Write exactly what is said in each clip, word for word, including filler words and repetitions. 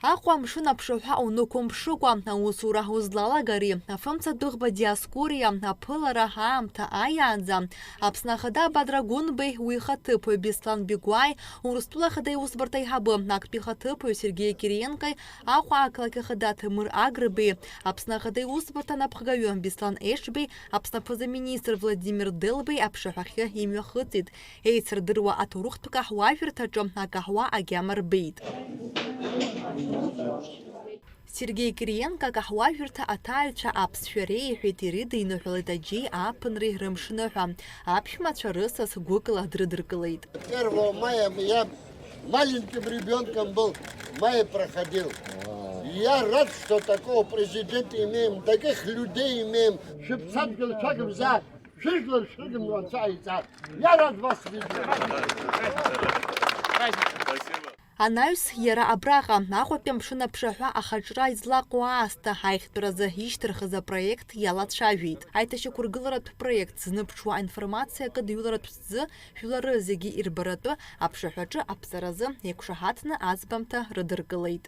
Аҟәа амшын аԥшаҳәа унықәымԥшыкәа, аусура узлалагари? Афымца адәыӷба Диоскуриа аԥылара аамҭа ааиаанӡа, Аԥсны Ахада Бадра Гәынбеи, уи ихаҭыԥуаҩ Беслан Бигәааи, Урыстәыла Ахада Иусбарҭа аиҳабы, актәи ихаҭыԥуаҩ Сергеи Кириенкои, Аҟәа ақалақь Ахада Ҭемыр Агрбеи, Аԥсны Ахада Иусбарҭа анапхгаҩы Беслан Ешбеи, Аԥсны аԥыза-министр Владимир Делбеи аԥшаҳәахьы имҩахыҵит. Еицырдыруа аҭоурыхтә каҳуажәырҭаҿы акаҳуа агьама рбеит. Сергеи Кириенко акаҳуажәырҭа аҭааҩцәа аԥсшәа реиҳәеит, ирыдиныҳәалеит аџьеи ааԥынреи рымшныҳәа, аԥшәмацәа рысас гәыкла дрыдыркылеит. Первого мая я маленьким ребёнком был, в мае проходил. Я рад, что такого президента имеем, таких людей имеем. Шәыԥсадгьыл шәагымзаап, шәыжәлар шәыгымло Анцәа иҵаап. Я рад вас видеть. Анаҩс, иара абраҟа, Аҟәатәи амшын аԥшаҳәа ахаҿра излаҟоу аасҭа аиӷьтәразы ишьҭырхыз апроект иалацәажәеит. Аиҭашьақәыргыларатә проект зныԥшуа аинформациа акыдҩыларатә ԥсӡы жәлары зегьы ирбаратәы аԥшаҳәаҿы аԥҵаразы еиқәшаҳаҭны аӡбамҭа рыдыркылеит.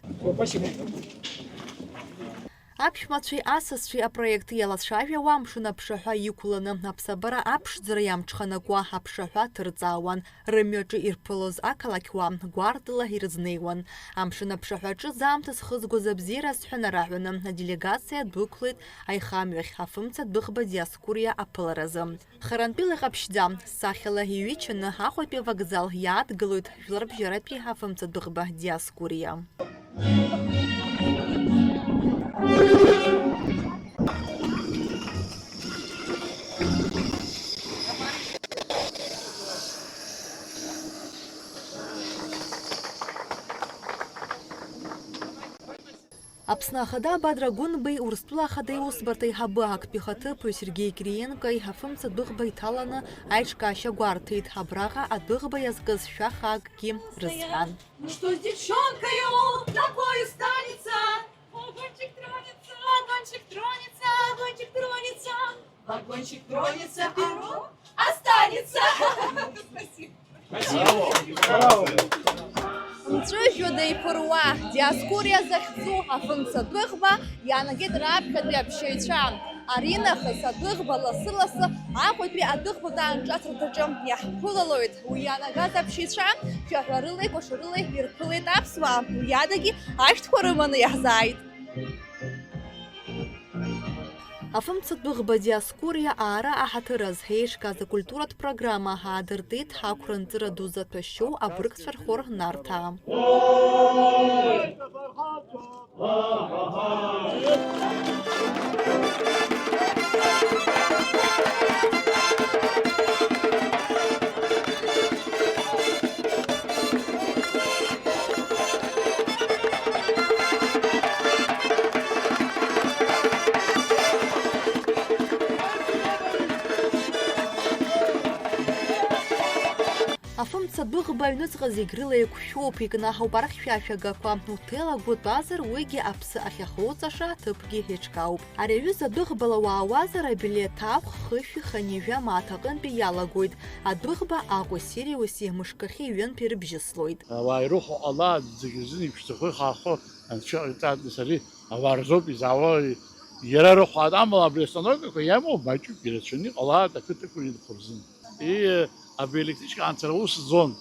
Аԥшәмацәеи асасцәеи апроект иалацәажәауа амшын аԥшаҳәа иқәланы аԥсабара аԥшӡара иамҽханакуа аԥшаҳәа ҭырҵаауан. Рымҩаҿы ирԥылоз ақалақьуаа гәарҭала ирызнеиуан. Амшын аԥшаҳәаҿы заамҭа зхызгоз абзиара азҳәан араҳәаны аделегациа дәықәлеит аихамҩахь, Афымца адәыӷба Диоскуриа аԥыларазы. Харантәила иҟаԥшьӡа, сахьала иҩычаны Аҟәатәи авокзал иаадгылоит Жәларбжьаратәи Афымца адәыӷба Диоскуриа. Аԥсны Ахада Бадра Гәынбеи, Урыстәыла Ахада Иусбарҭа аиҳабы, актәи ихаҭыԥуаҩ Сергеи Кириенкои Афымца адәыӷба иҭаланы аиҿкаашьа гәарҭеит, абраҟа адәыӷба иазкыз шәахакгьы рызҳан. Ну что с девчонкою такое станется? Огончик тронется, огончик тронется, огончик тронется. Вагончик тронется, перо останется. Спасибо. Мҵәыжәҩа деиқәыруа, Диоскуриа захьӡу Афымца адәыӷба иаанагеит раԥхьатәи аԥшьаҩцәа. Аринахыс адәыӷба лассы-лассы Аҟәатәи адәыӷбатә аанҿасырҭаҿы иаҳԥылалоит. Уи иаанагаз аԥшьаҩцәа шәаҳәарылеи кәашарылеи ирԥылеит аԥсуаа. Уи адагьы ашәҭқәа рыманы иаҳзааит. Афымцатә ӷба Диоскуриа аара аҳаҭыраз еиҿкааз акультуратә программа аадыртит ақәра-нҵыра ду заҭәашьоу абыргцәа рхор Нарҭаа. Афымца адәыӷба аҩныҵҟа зегь рыла еиқәшәоуп, икнаҳауп архьшәашәагақәа, уҭел агәы тәазар, уигьы аԥсы ахьахоуҵаша аҭыԥгьы еиҿкаауп. Ари аҩыза адәыӷбала уаауазар, абилеҭ аахә хышәи хынҩажәа мааҭ аҟынтәи иалагоит. Адәыӷба Аҟәеи Сириуси мышкахьы ҩынтә ирыбжьыслоит. Ауаа ирыхәо ҟалааит, зегьы рзын иԥшӡахо ихаахо анцәа ҟаиҵааит, нас ари ауаа рзоуп изаауа, иара рыхәаат, амала абри остановкақәа иамоу маҷуп, ирацәаны иҟалааит ақыҭақәа ирхәо рзын. И, абри аелектричка анцара ус зон,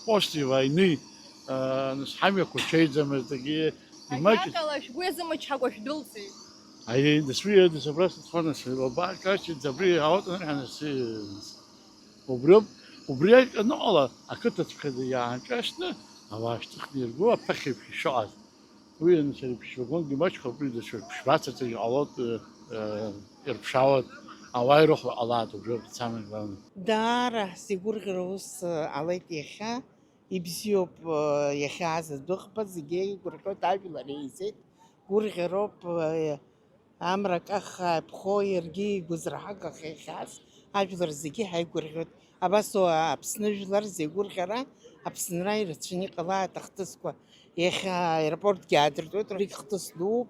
после войны, э, нас ҳамҩақәа чеиӡамызт, егьи имаҷ-, Ажәакала, шәгәы иазымычҳакәа шәдәылҵит. Аиеи, нас уи, нас абра сыцәа, нас лаба, кажьҭеи, абри аотын ҳәа, нас, э, убриоуп, убри аныҟала, ақыҭаҵәҟьа иаанҿасны, ауаа шьҭыхны ирго аԥахьеиԥш ишыҟаз. Уи анцәа иԥшьбагонгьы маҷхап, уи даҽа ԥшьбацаҿы иҟалоит, э, э, ирԥшаауеит, ауаа ирыхәо ҟалааит, убриоуп самое главное. Даара сигәырӷьара ус, э, ҟалеит иахьа, ибзиоуп, э, иахьааз адәыӷба, зегьы еигәырӷьоит, ажәлар еизеит, гәырӷьароуп, э, амра каххаа иԥхо, иаргьы игәазырҳагахьеит иахьааз, ажәлар зегьы ҳаигәырӷьоит. Абас, о, Аԥсны жәлар зегьы гәырӷьара, Аԥсынра ирацәаны иҟалааит ахҭысқәа. Иахьа аеропортгьы аадыртуеит, регь хҭыс дууп.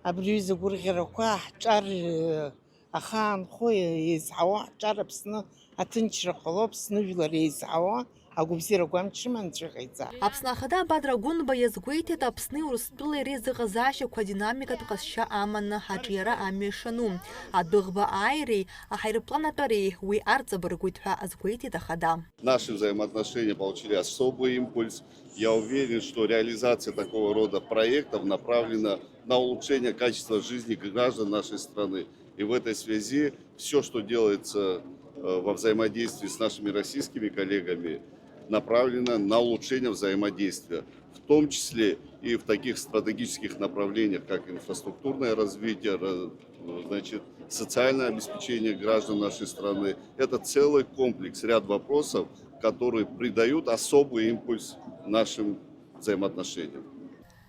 Абри аҩыза агәырӷьарақәа ҳҿар, э, ахаанхо, еизҳауа ҳҿар, Аԥсны аҭынчра ҟало, Аԥсны жәлар еизҳауа, Агәабзиарақәа амч рыманы анцәа иҟаиҵа. Аԥсны Ахада Бадра Гәынба иазгәеиҭеит Аԥсни Урыстәылеи реизыҟазаашьақәа адинамикатә ҟазшьа аманы аҿиара амҩа ишану. Адәыӷба ааиреи аҳаирплан атәареи уи арҵабыргуеит ҳәа азгәеиҭеит Ахада. Наши взаимоотношения получили особый импульс. Я уверен, что реализация такого рода проектов направлена на улучшение качества жизни граждан нашей страны. И в этой связи все, что делается э, во взаимодействии с нашими российскими коллегами, направлено на улучшение взаимодействия, в том числе и в таких стратегических направлениях, как инфраструктурное развитие, ра- значит, социальное обеспечение граждан нашей страны. Это целый комплекс, ряд вопросов, которые придают особый импульс нашим взаимоотношениям.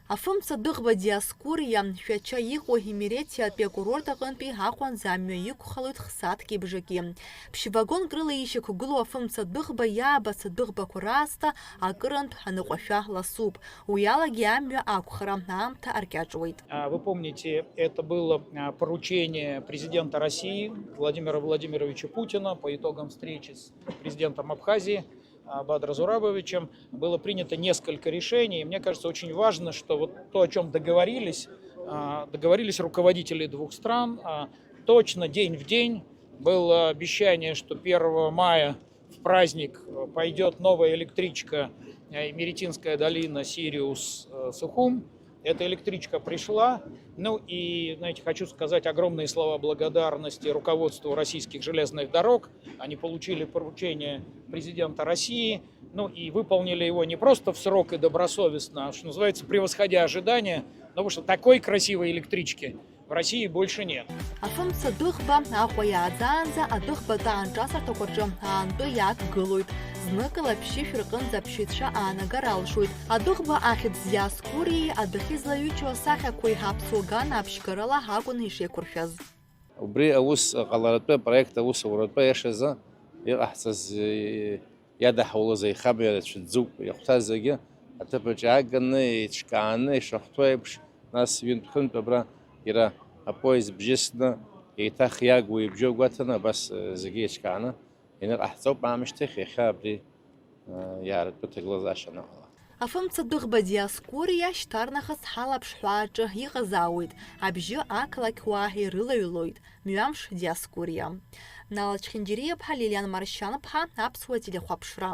Афымца адәыӷба Диоскуриа, Шәача иҟоу Имеретиатәи акурорт аҟынтәи Аҟәанӡа амҩа иқәхалоит хсааҭки бжаки. Ԥшь-вагонк рыла ишьақәгылоу афымца адәыӷба иаабац адәыӷбақәа раасҭа акырынтә аныҟәашәа ласуп. Уи алагьы амҩа ақәхара аамҭа аркьаҿуеит. А, Вы помните, это было а, поручение президента России Владимира Владимировича Путина по итогам встречи с президентом Абхазии а, Бадра Зурабовичем. Было принято несколько решений. И мне кажется, очень важно, что вот то, о чем договорились, а, договорились руководители двух стран, а, точно день в день было обещание, что первого мая в праздник э, пойдет новая электричка э, Меретинская долина, Сириус, э, Сухум. Эта электричка пришла. Ну и, знаете, хочу сказать огромные слова благодарности руководству российских железных дорог. Они получили поручение президента России, ну и выполнили его не просто в срок и добросовестно, а, что называется, превосходя ожидания, потому что такой красивой электрички в России больше нет. Афымца адәыӷба Аҟәа иааӡаанӡа адәыӷбатәы аанҿасырҭақәа рҿы аантәы иаақәгылоит. Зныкала ԥшьышә рҟынӡа аԥшьаҩцәа аанагар алшоит. Адәыӷба ахьӡ Диоскуриеи адәахьы излаҩычоу асахьақәеи аԥсуа ган аԥшьгарала акәын ишеиқәыршәаз. Убри аус ҟаларатәы апроект аус ауратәы аиашазы иҟаҳҵаз иадаҳулоз аихамҩа рацәаӡоуп. Иахәҭаз зегьы аҭыԥаҿ иааганы, еиҿкааны, ишахәҭоу еиԥш, нас ҩынтә-хынтә абра иара апоезд бжьысны, еиҭах иагу ибжьоу гәаҭаны, абас зегьы еиҿкааны ианыҟаҳҵоуп аамышьҭахь иахьа абри иааратәы ҭагылазаашьа аныҟала. Афымца адәыӷба Диоскуриа шьҭарнахыс ҳалаԥшҳәааҿы иҟазаауеит, абжьы ақалақь уаа ирылаҩлоит, мҩамш Диоскуриа. Нала Чхинџьириаԥҳа, Лилиан Маршьанԥҳа, Аԥсуа телехәаԥшра.